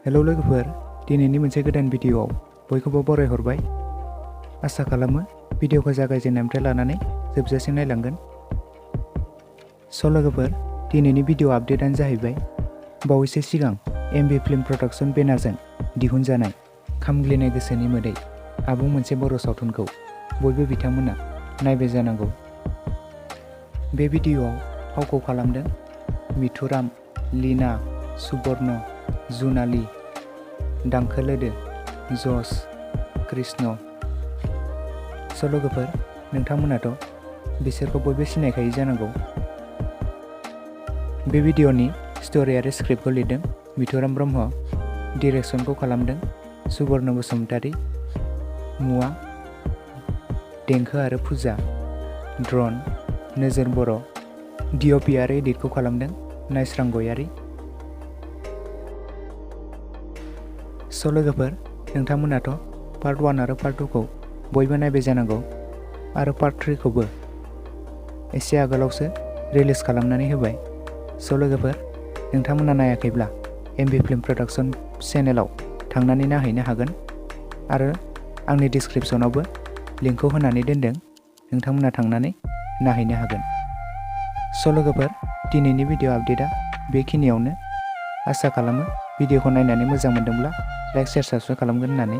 Hello लोगोफोर, दिनैनि मोनसे गोदान भिडिअआव बयखौबो बरायहरबाय। आसा खालामो भिडिअखौ जागायजेननायनिफ्राय लानानै जोबजासिम नायलांगोन। लोगोफोर, दिनैनि भिडिअ आपडेटआनो जाहैबाय बावैसो सिगां एमबि फिल्म प्रडाक्शन बेनारजों दिहुनजानाय खामग्लिनाय गोसोनि मोदै आबुं मोनसे बर' सावथुनखौ बयबो बिथांमोना नायबाय जानांगौ। बे भिडिअआव फावखौ खालामदों मिथुराम, लीना, सुबर्ण, जुनाली, दांखोलोदो, जस, कृष्ण। लोगोफोर, नोंथांमोनाथ' बिसोरखौ बयबो सिनायखायो जानांगौ। बे भिडिअनि स्ट'रि आरो स्क्रिप्टखौ लिरदों मिथुराम ब्रह्म, डिरेक्सनखौ खालामदों सुबर्ण बसुमतारी, मुवा, देंखो आरो फुजा, ड्रन, नोजोर बर', डिअपि आरो एडिटखौ खालामदों नायस्रां गयारी। लोगोफोर, नोंथांमोनाथ' पार्ट 1 आरो पार्ट 2 खौ बयबो नायबाय जानांगौ आरो पार्ट 3 खौबो एसे आगोलावसो रिलिज खालामनानै होबाय। लोगोफोर, नोंथांमोना नायाखैब्ला एमबि फिल्म प्रडाक्शन चेनेलाव थांनानै नायहैनो हागोन आरो आंनि डिसक्रिपसनावबो लिंकखौ होनानै दोनदों, नोंथांमोना थांनानै नायहैनो हागोन। लोगोफोर, दिनैनि भिडिअ आपडेटआ बेखिनियावनो। आसा खालामो भिडिअखौ नायनानै मोजां मोनदोंब्ला लाइक, शेयार, साबस्क्राइब खालामगोन होननानै।